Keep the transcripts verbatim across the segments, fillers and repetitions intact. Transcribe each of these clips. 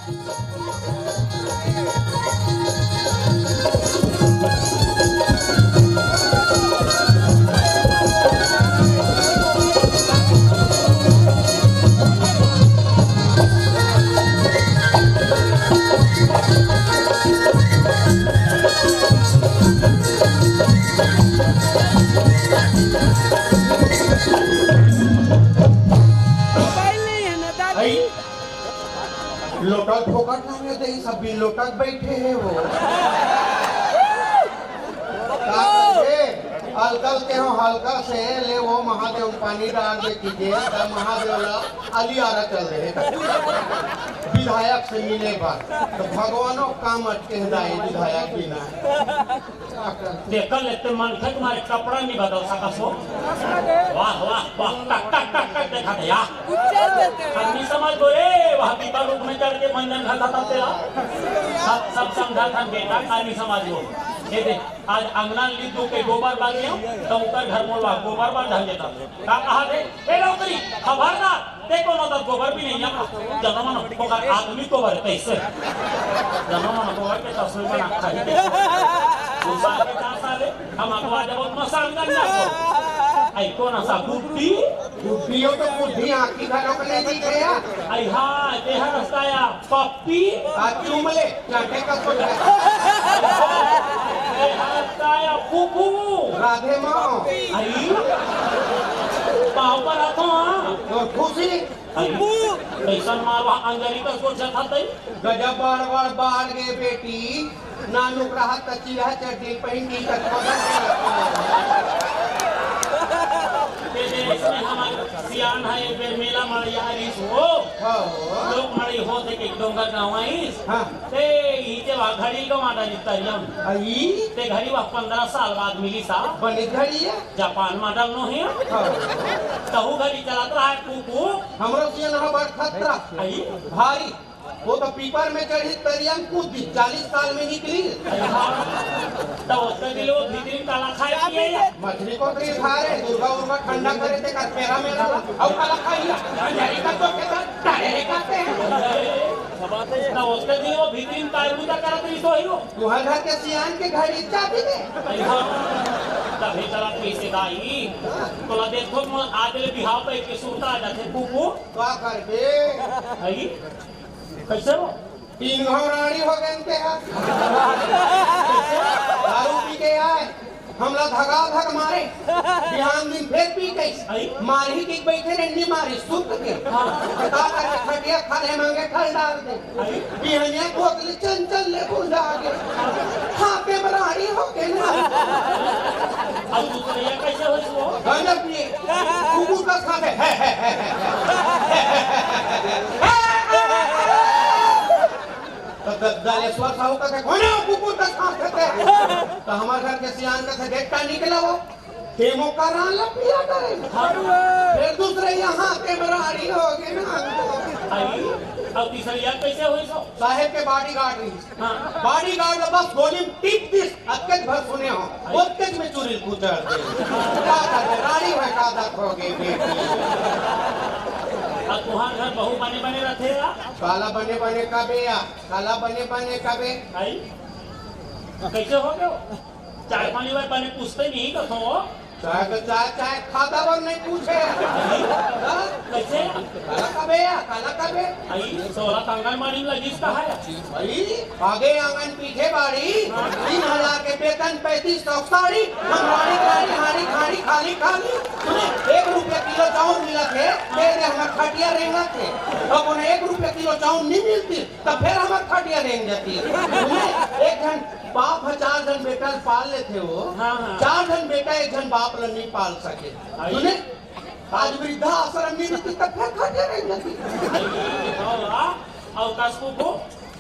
भाई, लोटा फोकट लाने दे, सब भी लोटा बैठे हैं वो। का करबे? अलकल के हो हल्का से ले वो महादेव पानी डाल दे कीजिए, तब महादेव ला अलियारा चल रहे। विधायक से मिले बात, तो भगवानों काम अटके दाई विधायक बिना। तेकर ले ते मनखे तुम्हारे कपड़ा नहीं बदल सकस हो। वाह, वाह, वाह, टक, टक, टक, टक देखा थे, या। हम नहीं समझ गो, ए, वहाँ पीपल रूख में चढ़ के मंजन खाता था तेरा। सब, सब समझा था बेटा, का नहीं समझ गो। ये दे, आज अंगना ली दू के गोबर बाल लियो, तो ऊपर घर मोलवा गोबर बाल ढंगे था। का कहा थे? ए नौकरी, खबरदार, ते कोनो दस गोबर भी नहीं है। जनम न ओकर आदमी गोबर कैसे? जनम न गोबर के तस्वीर बना खाई। दूसरा के चार साल है, हम अगवा जब मसान गंजा को। आई कौन सा बुद्धि? बुद्धियों तो बुद्धि आँखी घरों के नहीं दिखे या? आई हाँ, ते हर रास्ता या, पप्पी। आ चूम ले, चाटे का तो। ते हर रास्ता या, फूफू। राधे माँ। आई, पाँव पर हाथों, हाँ। और खुशी। अरे, कैसन मारवा अंजलि का सोचा था तई? गजब बाड़ बाड़ बाड़ गे बेटी, नानुक रहा त चिल्हा चड्डी पहिन के तक पकड़ के रखो। ते दे इसमें हमार सियान है, एक बेर मेला मड़ई आइस हो। हाँ। लोग मड़ई होत हे कि डोंगर गाँव आइस। हाँ। ते इही जे वा घड़ी गवा डारी तरियम। आई? ते घड़ी वा पंद्रह साल बाद मिली सा। बनी घड़ी है? जापान मा डलनो हे। हाँ। तहु घड़ी चलत रहा है कुकु। हमरो सियन ह बड़ खतरा। आई? भारी। वो तो पीपर में चढ़ी तरिया में कूद दी, चालीस साल में निकली। आई हाँ। तो उसके दिल वो भीतरी काला खाए पिए या? मछली को भी खा रहे, दुर्गा उर्गा ठंडा करे थे, कर पेरा मेरा ला। अब काला खाई या? अंधेरी का तो कहता, तारे रे कहते हैं। तो उसके दिल वो भीतरी में काय बूता करत रही सो ही हो। तुहर घर के सियान के घर इच्छा भी दे। आई हाँ। तभी चला कैसे दाई। तोला देखो, मोर आज ले बिहाव पे के सुरता आ जाथे, कुकु। का करबे? आई? कैसे हो? तीन घाव रानी हो गए इनके यहाँ। दारू पी के आए, हमला धगा धग मारे। बिहान दिन फिर पी के आई? मारही के बैठे रे, नहीं मारी, सुत के। हाँ। का करे, खटिया खाले मांगे खल डाल दे। बिहनिया बोतल चंचल ले बुझा के, हाथे में रानी हो के ना। अब दूसरे ये कैसे होई वो? गजब ये, कुकुर का साथ है, है, है, है, है। तो द-, दलेश्वर साहू का थे, "कौन है वो कुकुर का साथ है?" तो हमारे घर के सियान का थे, "देखता निकला वो।" केमो करा ला पिया करे। हाँ। फिर दूसरे यहाँ के बरारी हो गए ना। आई, अब तीसरी यार कैसे हुई सो? साहेब के बॉडीगार्ड रही। हाँ। बॉडीगार्ड बस गोली में टिप दिस, अतकेच भर सुने हो। आई। ओतकेच में चुरी कुचर दे। का करबे, रानी है का दत हो गई बेटी। अब तुहार घर बहू बने बने रहते या? काला बने बने कबे या? काला बने बने कबे? आई, कैसे हो गयो? चाय पानी बर बने पूछते नहीं कथो। चाय तो चाय, चाय खाता बर नहीं पूछे। हाँ? कैसे? काला कबे या, काला कबे? आई, सोला तंगन मारी लगी इसका है। भाई, आगे आंगन पीछे बाड़ी, तीन हजार के वेतन, पैंतीस सौ साड़ी, हम रानी, रानी, हाड़ी, खाड़ी, खाली, खाली। सुने, एक रुपया किलो चाउर मिलत हे, तेरे हमर खटिया रेंगत हे। अब उन्हें एक रुपया किलो चाउर नहीं मिलती, तब फिर हमर खटिया रेंग जाती है। सुने, एक झन बाप ह चार झन बेटा ल पाल लेथे वो। हाँ, हाँ। चार झन बेटा एक झन बाप ल नहीं पाल सके। अरे। सुने, आज वृद्धा आश्रम नहीं रहती तब फिर खटिया नहीं जाती। अरे, वाह, वाह। अउ कस कुकु,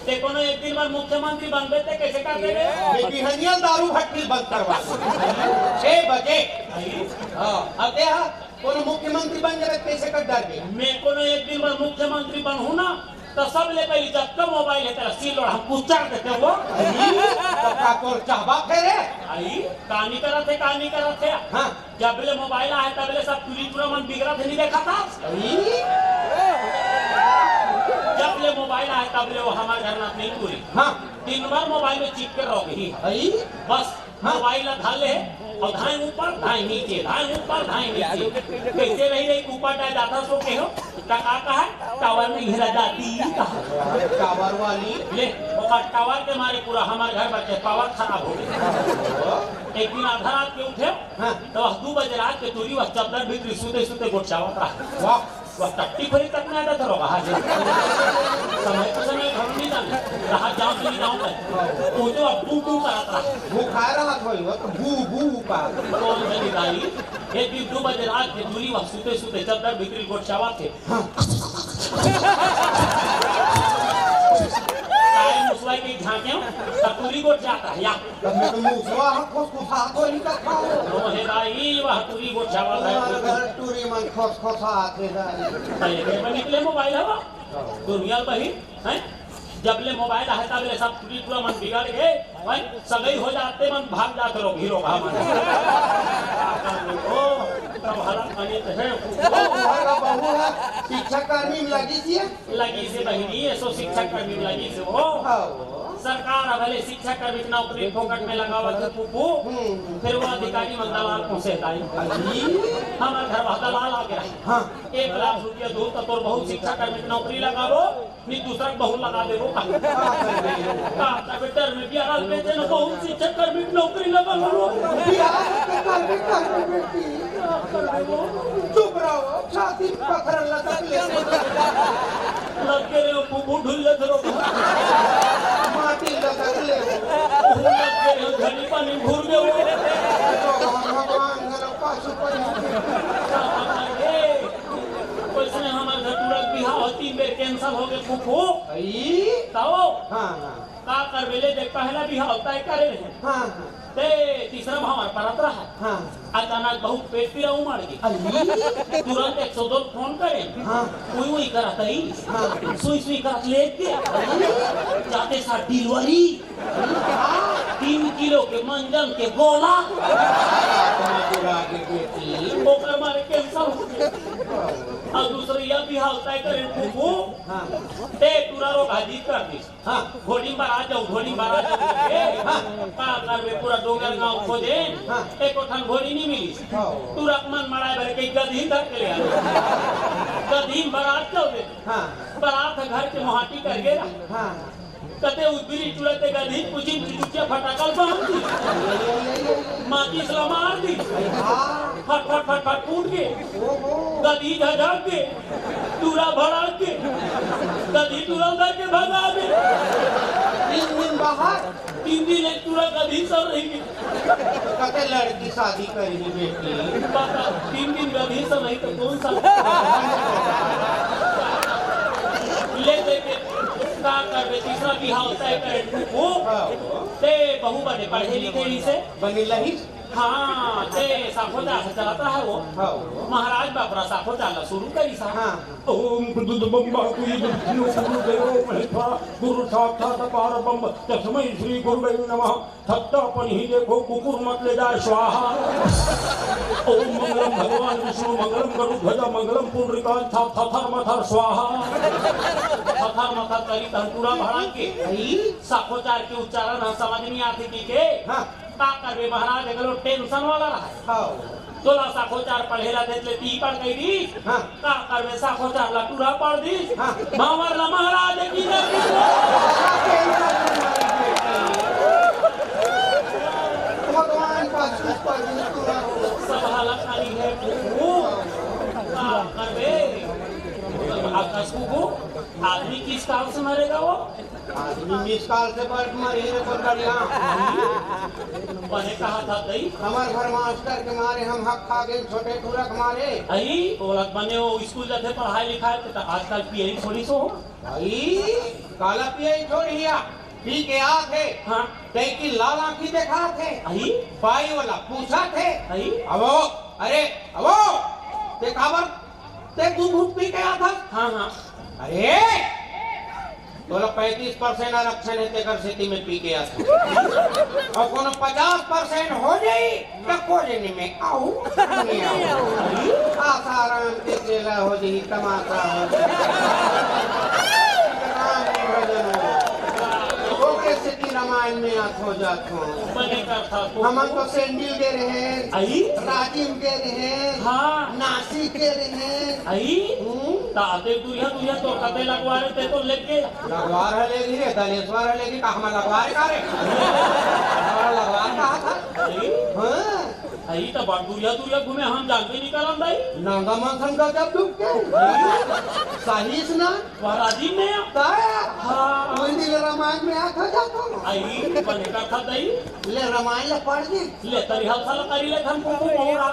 ते कोनो एक दिन बर मुख्यमंत्री बनबे ते कैसे कर देबे? ये बिहनिया दारू भट्टी बंद करवा दो। छह बजे। अरे। हाँ, अब ये हा, कोनो मुख्यमंत्री बन जाबे, कैसे कर डारबे? मैं कोनो एक दिन बर मुख्यमंत्री बनहूं ना, त सबले पहली जतका मोबाइल हे तेला सील लोढ़ा कुचर देते हो। अरे, तब का तोर चाहबा फेरे? आई, कहानी करत हे, कहानी करत हे। हाँ। जब ले मोबाइल आए, तब ले सब टूरी टूरा मन बिगड़त हे, नहीं देखा था? अरे। जब ले मोबाइल तब ले वो हमर घर नतनीन टूरी। हाँ। दिन भर मोबाइल में चिपके रह गई है। अई? बस हाँ। मोबाइल ला धर ले अउ धाए ऊपर, धाए नीचे, धाए ऊपर, धाए नीचे। कैसे रही रही ऊपर डाल जाता सो के हो? का, का, का है? टावर नहीं है दादी, का? टावर वाली? ले, ओकर टावर के मारे पूरा हमर घर बर के पावर खराब हो गया। एक दिन आधा रात के उठे, हाँ। तो वह दू बजे रात के टूरी वह चद्दर भीतरी सुते सुते गोठियावत रहा। वाह। वह टट्टी खोरी तक ना जाता रहा, हाँ जी। समय तो समय घर नहीं जाने, रहा जाओ तो नहीं जाओ कर। वो तो अब बू बू करत रहा। वो खा रहा था, वो तो बू बू का। कौन है दाई? एक दिन दू बजे रात के टूरी वह सुते सुते चद्दर भीतरी गोठियावत हे। हाँ। काय मुसवा के झांके हो, तब टूरी गोठियात रहा, या। तब मैं तो मुसवा हा, खुसखुसा तो नहीं करता हूँ। ओ हे दाई, वह टूरी गोठियावत हे। हमारे घर टूरी मन खुसखुसात हे दाई। पहले के बने निकले मोबाइल हवा। दुनिया बही, हैं? जब ले मोबाइल आहे, तब ले सब टूरी टूरा मन बिगड़ गए। भाई, सगई हो जाते मन भाग जात रहो, हीरो का मन। ओ, तब हालत बनी तो है। ओ, घर का बहू है, शिक्षा कर्मी में लगी थी। लगी से बहिनी, ऐसो शिक्षा कर्मी में लगी से हो। हाँ। सरकार अब भले शिक्षा कर्मी की नौकरी फोकट में लगावत है, फूफू। हम्म। फिर वो अधिकारी मन दलाल पहुंचे ताई। अजी। हमारे घर वहाँ दलाल आ गया। हाँ। एक लाख रुपया दो तो तोर बहुत शिक्षा कर्मी की नौकरी लगावो, नहीं दूसरा बहुत लगा देवो। हाँ, सही है। का, का बेटर में बिहार बेचे न बहुत शिक्षा कर्मी की नौकरी लगावो। बिहार के कर्मी, कर्मी बेटी। चुप रहो, छाती पकड़ लटक ले। लग के रे फूफू ढुल ले धरो। माटी लटक ले। लग के रे झड़ी पानी घूर गए। तो हम भगवान घर पाछू पड़ी। ए, वैसने हमार घर टूरा के बिहाव तीन बेर cancel हो गए फूफू। आई? ताओ। हाँ, हाँ। का करबे ले देख, पहला बिहाव तय करे रहे। हाँ, हाँ। ते तीसरा भांवर परत रहा। हाँ। अचानक बहुत पेट पीरा उमड़ गई। अरे। तुरंत एक सौ दो फोन करे। हाँ। उई उई करत आई। हाँ। सुई सुई करत लेके। अरे। जाते साथ delivery। हाँ। तीन किलो के मंजन के गोला। आत्मा चुरा के बेटी। ओकर मारे cancel हो गया। और दूसरी यह बिहाव तय करे फूफू। हाँ। ते टूरा रो भाजी कर दी। हाँ। घोड़ी में बरात जाओ, घोड़ी में बरात जाओ। ए, हाँ। का करबे, पूरा डोंगर गांव खोजे, हाँ। एको ठन घोड़ी नहीं मिली। हाँ। टूरा के मन मड़ाए भर के गधी धर के ले आए। गधी में बरात जाओ दे। हाँ। बरात घर के मोहाटी कर गया। हाँ। कते उदबिरी टूरा ते गधी पूछी चुचुकिया फटाकल बांध दी। माचिस ला मार दी। हाँ। फट फट फट फट फूट के। ओहो। गधी झझक के। टूरा भड़क के। गधी टूरा उधर के भगा दे। तीन दिन बाहर। तीन दिन एक टूरा गधी सर रही। कते लड़की शादी करी बेटी। बता, तीन दिन गधी सर रही तो कौन सा? ले दे के का करबे, तीसरा बिहाव तय करे फूफू। हाँ। ते बहू बने पढ़े लिखे ही से। बनी लही। हाँ, ते साखोचा से चलत रहा वो। हाँ। महाराज बापरा साखोचा ला शुरू करी सा। हाँ। ओम कुदुद बम्बा कुदुद कुदुद देवो महेश्वरा गुरु साक्षात पार ब्रह्म तस्मै श्री गुरुवे नमः। थत्ता पनही देखो कुकुर मत ले जाए स्वाहा। ओम मंगलम भगवान विष्णु मंगलम गरुड़ ध्वजा मंगलम पुंडरीकांत था थथर मथर स्वाहा। थथर मथर करी तहन टूरा भड़क के। आई? साखोचार के उच्चारण हम समझ नहीं आते की के। हाँ। का करबे महाराज, अगलो tension वाला रहा। हाँ। तोला साखोचार पढ़ेला देत ले ती पढ़ गई दी। हाँ। का करबे साखोचार ला टूरा पढ़ दी। हाँ। भांवर ला महाराज की जय। भगवान का सुख पर भी टूरा हो। सब हालत खाली है फूफू। का करबे? आपका फूफू, आदमी किस काल से मरेगा वो? आदमी miss call से बड़ मरी रे कोतरिया। बने कहा था तई? हमार घर मास्टर के मारे हम हक खा गए, छोटे टूरा के मारे। आई, ओला बने वो स्कूल जाते पढ़ाई लिखाई के, तो आजकल पियई छोड़ी सो हो। आई, काला पियई छोड़िया, पी के आत हे। हाँ। तई की लाल आँखी देखा थे। आई। बाई वाला पूछा थे। आई। अबो, अरे, अबो, ते काबर, ते दू घूंट पी के आत हस? हाँ, हाँ। अरे, तोला पैंतीस percent आरक्षण है, तेकर सेती में पी के आत हूँ। और कोनो पचास percent हो जाई, तो कोजनी में आऊ, नहीं आऊ। आसाराम के चेला हो जाई, तमाशा हो जाई। राम ने में आथो जाथो। बने करथा तो। हमन तो सेंडिल गे रहेन, अई? राजिम गे रहेन, हाँ। नासिक गे रहेन। अई? हम्म। त अतेक दुरिहा दुरिहा तोर कते लगवारे, ते तो लेगे। लगवार ह लेगे रे, दलेश्वर ह लेगे, का हमन लगवारे का रे? हमन लगवार का था? अई? हाँ। अई त बड़ दुरिहा दुरिहा घूमे, हम जानबे नइ करन दाई। नंगा मन सन गजब डूब के। सही से ना। वह राजिम में आ? ताया। हाँ। वही दिन रामायण में आथो जाथो। अई, बने करथा दाई। ले रामायण ला पढ़ दे। ले तरी हल साला करी ले धन को को मोर आ।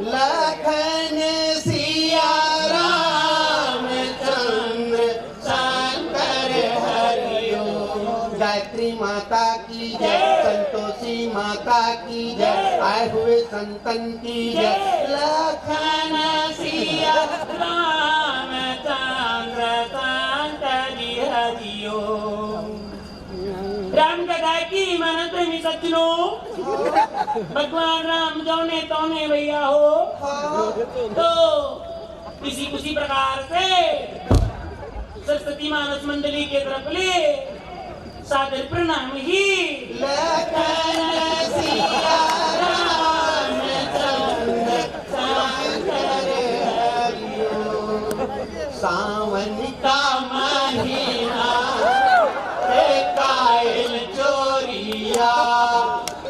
लखन सिया रामचंद्र शंकर हरि ओम। गायत्री माता की जय, संतोषी माता की जय, आए हुए संतन की जय। लखन सिया रामचंद्र शंकर हरि ओम। राम कथा की मानस प्रेमी सज्जनों, भगवान राम जौने तौने भैया हो, तो इसी उसी प्रकार से सरस्वती मानस मंडली के तरफ ले सादर प्रणाम ही। लखन सिया रामचंद्र शंकर हरि ओम। सावन का महीना, ए कायल चोरिया।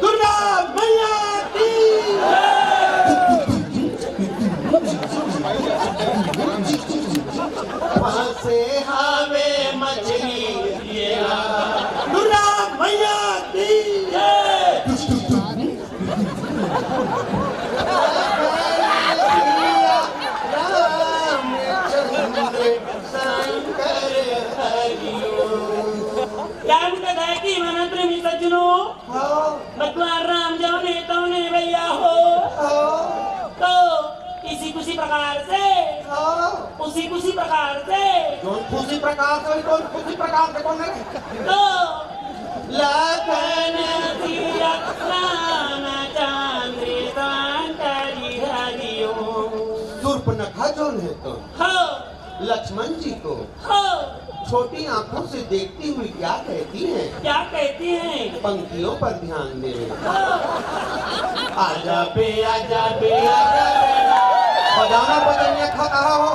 दुर्गा मैया की। फंसे हवे मछली ये। दुर्गा मैया की। रामचंद्र शंकर हरि ओम। राम कथा की मानस प्रेमी सज्जनों, हाँ। भगवान राम जौने तौने भैया हो, हाँ। तो इसी कुसी प्रकार से, हाँ। उसी कुसी प्रकार से। कौन खुशी प्रकार से, कौन खुशी प्रकार से, कौन है? तो लखन सिया रामचंद्र शंकर हरि ओम। शूर्पणखा जौन है तो हो। लक्ष्मण जी को हो। छोटी आंखों से देखती हुई क्या कहती है? क्या कहती है? पंक्तियों पर ध्यान दे। हो। आजा बे, आजा बे, आजा बे ना। बजाना बजनिया खा कहा हो।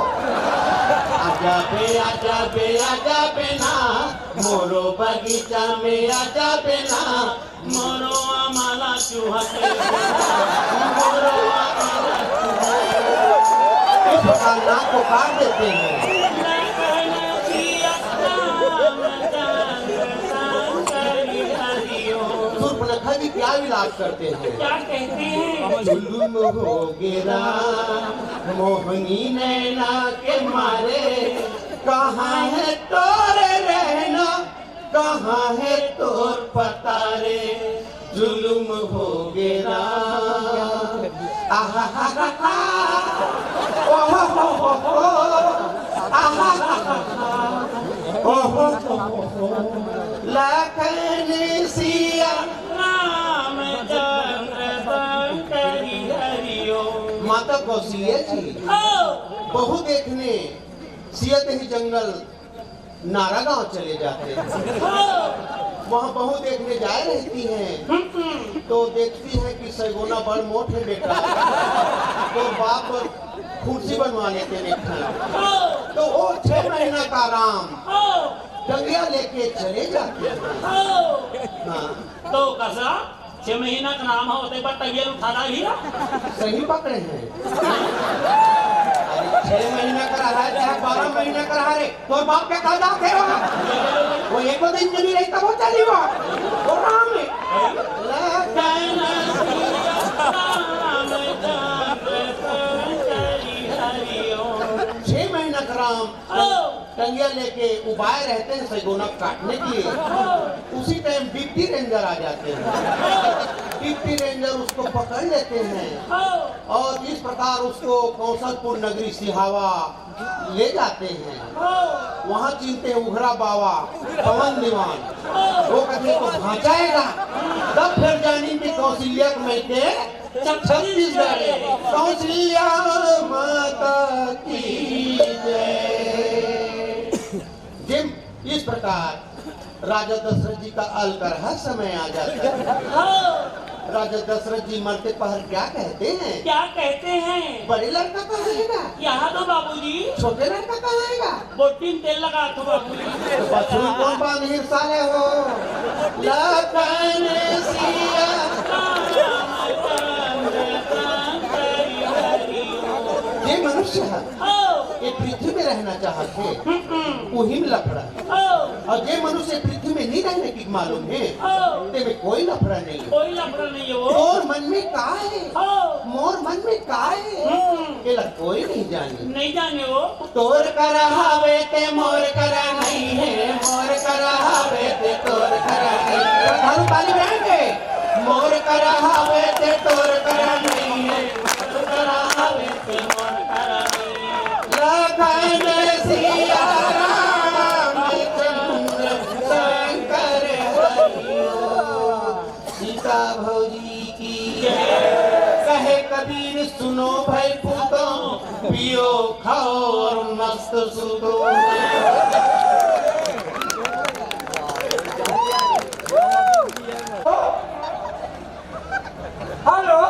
आजा बे, आजा बे, आजा बे ना। मोरो बगीचा में आजा बे ना। मोरो आमाला चूहा के। मोरो आमाला चूहा के। इस प्रकार नाक को काट देते हैं। शूर्पणखा जी क्या विलाप करते हैं? क्या कहते हैं? जुल्म हो गेरा मोहनी नैना के मारे, कहाँ है तोरे रहना, कहाँ है तोर पता रे, जुलुम हो गेरा। आहा हा हा हा। ओहो हो हो हो। आहा हा हा हा। ओहो हो हो हो। लखन सिया रामचंद्र शंकर हरि ओम। माता कौशल्या जी ओ। बहु देखने सियत ही जंगल नारा गांव चले जाते हैं। हो। वहाँ बहू देखने जाए रहती हैं, हम्म। तो देखती है कि सैगोना बड़ मोट है बेटा, तो बाप खुर्सी बनवा लेते हैं एक ठन। हो। तो वो छह महीना का राम हो। डंगिया लेके चले जाते हैं। हो। हाँ। तो कसा छह महीना का नाम हो, ते पर तगिया उठा ला लिया। सही पकड़े हैं। अरे, छह महीना का रहा है, चाहे बारह महीना का रहा है, तोर बाप के का जात हे वहाँ? वो एको दिन जनी रही, तब वो चली वहाँ। वो राम है। छह महीना का राम। टंगिया लेके उबाए रहते हैं सैगोना काटने के लिए। उसी टाइम डिप्टी रेंजर आ जाते हैं। डिप्टी रेंजर उसको पकड़ लेते हैं और इस प्रकार उसको कौशलपुर नगरी सिहावा ले जाते हैं। वहाँ चिन्हते हैं उघरा बावा, पवन दीवान। वो कहते हैं, "तो भांचाएगा, तब फिर जानेंगे कौशल्या के मैके छत्तीसगढ़।" कौशल्या माता की जय। जिम इस प्रकार राजा दशरथ जी का अलकरहा समय आ जाता है। हाँ। राजा दशरथ जी मरते पहर क्या कहते हैं? क्या कहते हैं? बड़े लड़का कहाँ हैगा? यहाँ दो बाबूजी। छोटे लड़का कहाँ हैगा? बोटी में तेल लगा दो बाबूजी। तो बछरू कौन बांध हिरसा ले हो? लखन सिया। ये मनुष्य है। हाँ। ये पृथ्वी में रहना चाहत हे, हम्म। उही में लफड़ा। हाँ। अउ जे मनुष्य पृथ्वी में नहीं रहने की मालूम हे, हाँ। तेमे कोई लफड़ा नहीं हे। कोई लफड़ा नहीं हे वो। तोर मन में का हे? हाँ। मोर मन में का हे? हम्म। एला कोई नहीं जाने। नहीं जाने वो। तोर करा हवे ते मोर करा नहीं हे, मोर करा हवे ते तोर करा नहीं हे। श्रद्धालु ताली बजाएंगे। मोर करा हवे ते तोर करा नहीं हे, मोर करा हवे ते मोर करा नहीं हे। लखन सिया रामचंद्र शंकर हरि बोल। सीता भौजी की जय। कहे कबीर सुनो भाई पूतों, पियो खाओ और मस्त सूतो। हेलो,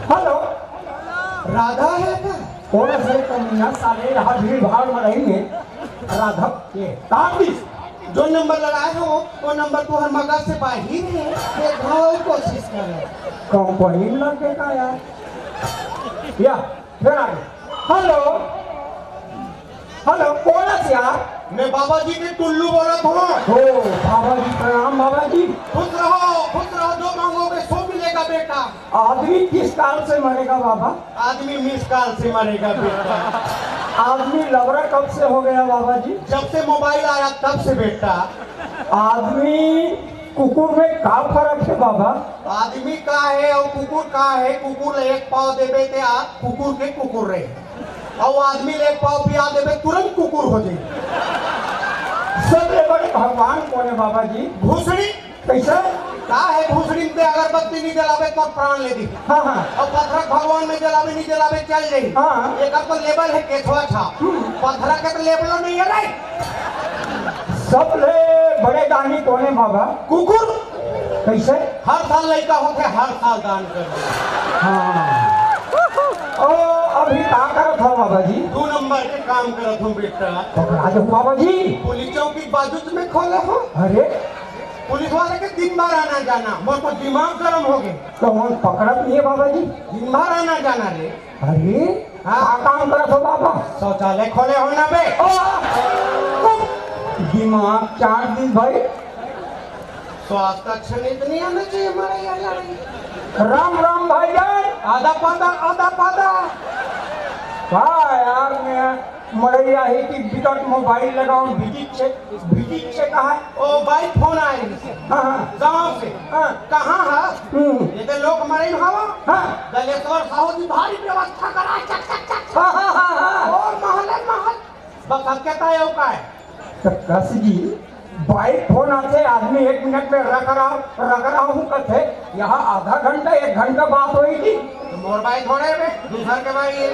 हेलो, राधा है क्या? कौन से कमीना साले यहाँ भीड़ भाड़ में रहेंगे? राधा के काट दी। जो नंबर लगाए हो, वो नंबर तुम्हारे मगज से बाहर है। देखो, कोशिश करो। कंपनी में लग गया यार। या, फिर आ गया। हेलो, हेलो, कौन है यार? मैं बाबा जी के टुल्लू बोलत हूँ। ओ, बाबा जी, प्रणाम बाबा जी। खुश रहो, खुश रहो, जो मांगोगे सो मिलेगा बेटा। आदमी किस काल से मरेगा बाबा? आदमी मिस काल से मरेगा बेटा। आदमी लबरा कब से हो गया बाबा जी? जब से मोबाइल आया तब से बेटा। आदमी कुकुर में का फर्क है बाबा? आदमी का है और कुकुर का है? कुकुर ले एक पाव देबे ते आप कुकुर के कुकुर रहे, और आदमी ले एक पाव पिया देबे तुरंत कुकुर हो जाए। सबले बड़े भगवान कौन है बाबा जी? भूसड़ी। कैसे? का है भूसड़ी में अगरबत्ती नहीं जलावे तो प्राण ले दी। हाँ, हाँ। और पत्थर भगवान में जलावे नहीं जलावे चल जाई। हाँ। एक तो लेबल है केथवा छाप। हम्म। पत्थर के तो लेबलो नहीं है रे। सबले बड़े दानी कौन है बाबा? कुकुर। कैसे? हर साल लड़का होते, हर साल दान कर दे। हाँ। ओ, अभी का करत हो बाबा जी? दो नंबर के काम करत हूँ बेटा। पकड़ा दो बाबा जी। पुलिस चौकी बाजू में खोले हो। अरे। पुलिस वाले के दिन भर आना जाना, मोर तो दिमाग गरम हो गए। तो हम पकड़त नहीं है बाबा जी। दिन भर आना जाना रे। अरे, हाँ। का काम करत हो बाबा? शौचालय खोले हो ना बे? ओ, दिमाग चाट दी भाई। स्वास्थ्य अच्छा नहीं तो नहीं आना चाहिए हमारे यहाँ लड़ाई। राम राम भाईजान। आधा पादा, आधा पादा। वाह यार, मैं मड़ैया ही कि बिकट मोबाइल लगाऊं, बिटिक से, बिटिक से कहा है? ओ भाई, फोन आए हैं हाँ, हाँ। गांव से। हाँ। कहाँ है? हम्म। ये तो लोग मरे हवा। हाँ। दलेश्वर साहू जी भारी व्यवस्था करा, चक, चक, चक। हाँ, हाँ, हाँ, हाँ। और महले महल, बस अब कहता है, वो का है? तो कस जी, बाइक फोन आते, आदमी एक मिनट में रख रहा हूँ, रख रहा हूँ कहते, यहाँ आधा घंटा, एक घंटा बात होई थी। तो मोर भाई थोड़े बे, दूसर के भाई है।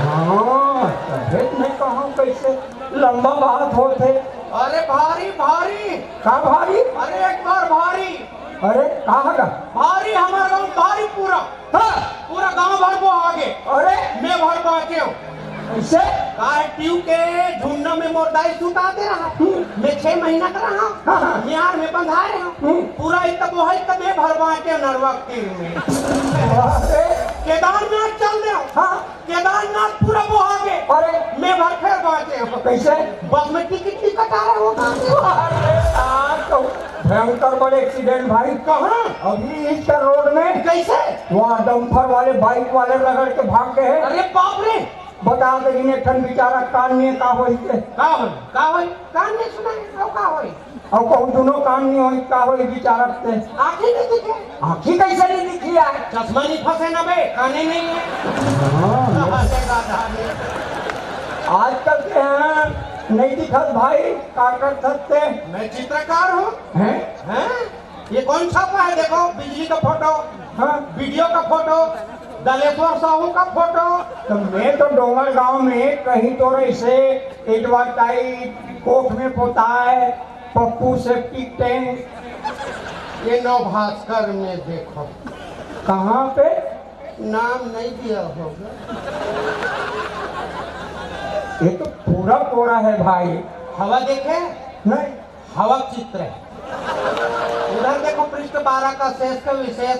हाँ, तबे मैं कहा कैसे लंबा बात होते। अरे भारी, भारी। का भारी? अरे एक बार भारी। अरे कहाँ का? भारी हमारे गाँव भारी पूरा। हाँ। पूरा गांव भर को आगे। अरे। मैं भर बाँचे हूँ। कैसे? काहे ट्यूब के झुंड में मोर दाई सुताते रहा। हम्म। मैं छह महीना का रहा। हाँ, हाँ। म्यार में बंधा रहा। हम्म। पूरा इतना बोहल तो मैं भर बाँचे नरवा के तीर में। अरे। केदारनाथ चल रहे हो। हाँ। केदारनाथ पूरा बोहा के। अरे। मैं भर फेर बाँचे हूँ। कैसे? बस में टिकट नहीं कटा रहे हो। अरे यार, तो भयंकर बड़े एक्सीडेंट भाई। कहाँ? अभी इस रोड में। कैसे? वहाँ डंपर वाले, बाइक वाले रगड़ के भाग गए हैं। अरे बाप रे। बता दे, इन्हें ठन बेचारा कान में का होई के। का होई? का होई? कान में सुनाई, का होई? अउ कहूँ दुनो कान नहीं होई, का होई बेचारा ते? आँखी नहीं दिखे। आँखी कैसे नहीं दिखी यार? चश्मा नहीं फंसे ना बे, काने नहीं है। हाँ। अरे दादा रे। आजकल के हैं, नहीं दिखत भाई, का कर सकते? मैं चित्रकार हूँ। हैं? हैं? ये कौन छापा है? देखो, बिजली का फोटो, हाँ। वीडियो का फोटो, दलेश्वर साहू का फोटो। तो मैं तो डोंगरगांव में कहीं तो ऐसे एडवर्टाइज, कोख में पोता है, पप्पू सेप्टिक टैंक। ये नवभास्कर में देखो। कहाँ पे? नाम नहीं दिया होगा। ये तो पूरा कोरा है भाई। हवा देखे? नहीं। हवा चित्र है। उधर देखो, पृष्ठ बारह का शेष का विशेष।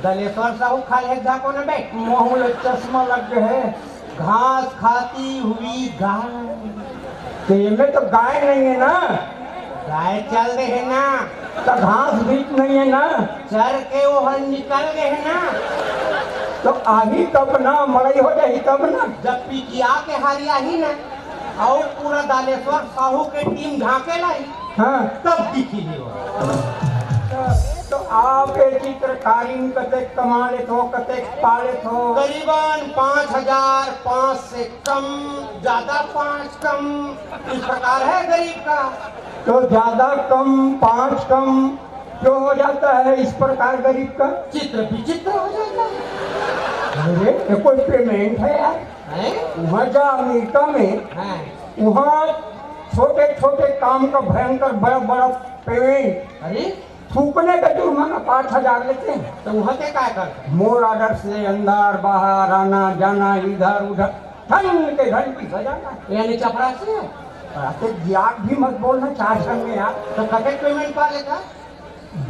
दलेश्वर साहू खाली है, झाको ना बे। मोहू ले चश्मा लग गए है। घास खाती हुई गाय। तो ये में तो गाय नहीं है ना? गाय चल रहे है ना? तो घास भी नहीं है ना? चर के वो हर निकल गए है ना? तो आही तब ना, मड़ई हो जाही तब ना। जब पिटिया के हरिया ही ना, और पूरा दालेश्वर साहू के टीम झांके लाई, हाँ। तब दिखी नहीं वो। तो आप ये चित्रकारी में कतेक कमा लेत हो, कतेक पा लेत हो? करीबन पाँच हजार, पाँच से कम, ज्यादा पाँच कम, इस प्रकार है गरीब का। तो ज्यादा कम, पाँच कम जो हो जाता है इस प्रकार गरीब का? चित्र विचित्र हो जाता है। अरे, ये कोई पेमेंट है यार? हैं? वहाँ जा अमेरिका में, हाँ। वहाँ छोटे छोटे काम का भयंकर बड़ा बड़ा पेमेंट। अरे, थूकने का जुर्माना पाँच हजार लेते हैं। तो वहाँ के क्या करते हैं? मोर ऑर्डर से अंदर बाहर, आना जाना, इधर उधर, ठन के घंटी बजाना। यानी चपरासी है? अरे, ज्यादा भी मत बोलना चार संग में यार। तो कतेक पेमेंट पा लेता?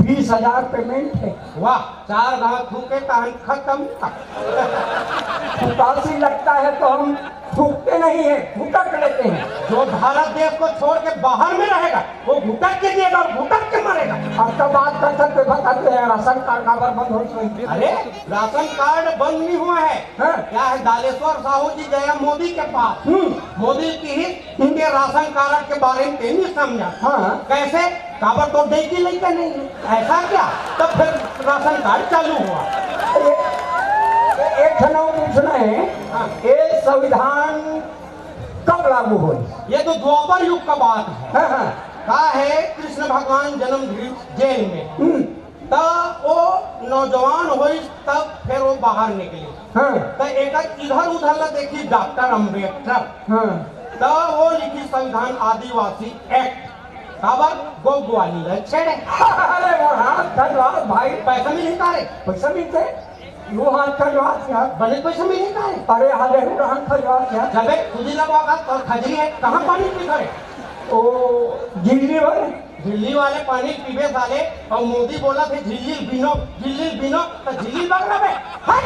बीस हजार पेमेंट है। वाह, चार घाव थूके तहन खत्म। उदासी लगता है तो हम थूकते नहीं है, घुटक लेते हैं। जो भारत देश को छोड़ के बाहर में रहेगा, वो घुटक के जिएगा और घुटक के मरेगा। अब तो बात कर सकते, बताते हैं, राशन कार्ड काबर बंद हो गई? अरे, राशन कार्ड बंद नहीं हुआ है। हाँ। क्या है, दालेश्वर साहू जी गया मोदी के पास। हम्म। मोदी की ही इनके राशन कार्ड के बारे में तें नहीं समझा। हाँ। कैसे? काबर तो देख के लेके नहीं है। ऐसा क्या? तब फिर राशन कार्ड चालू हुआ। ए-, एक ठन और पूछना है, हाँ। ये संविधान कब लागू हुई? ये तो द्वापर युग का बात है। हाँ, हाँ। का है, कृष्ण भगवान जन्म धरिस जेल में। हम्म। त वो नौजवान होइस, तब फिर वो बाहर निकलिस। हाँ। त एकर इधर उधर ला देखिस डॉक्टर अम्बेडकर। हाँ। त वो लिखिस संविधान आदिवासी एक्ट। काबर? गो ग्वाली ला छेड़े। अरे वो हाथ खजवास भाई। पैसा मिलता रे। पैसा मिलते? वो हाथ खजवास यार। बने पैसा मिलता है। अरे हाले वो हाथ खजवास यार। जबे खुदी लगवा का और खजरी है, कहाँ पानी पी करे? ओ, झिल्ली वाले। झिल्ली वाले पानी पीबे साले, और मोदी बोला थे, "झिल्ली बिनो, झिल्ली बिनो", तो झिल्ली बग रहा है। हट!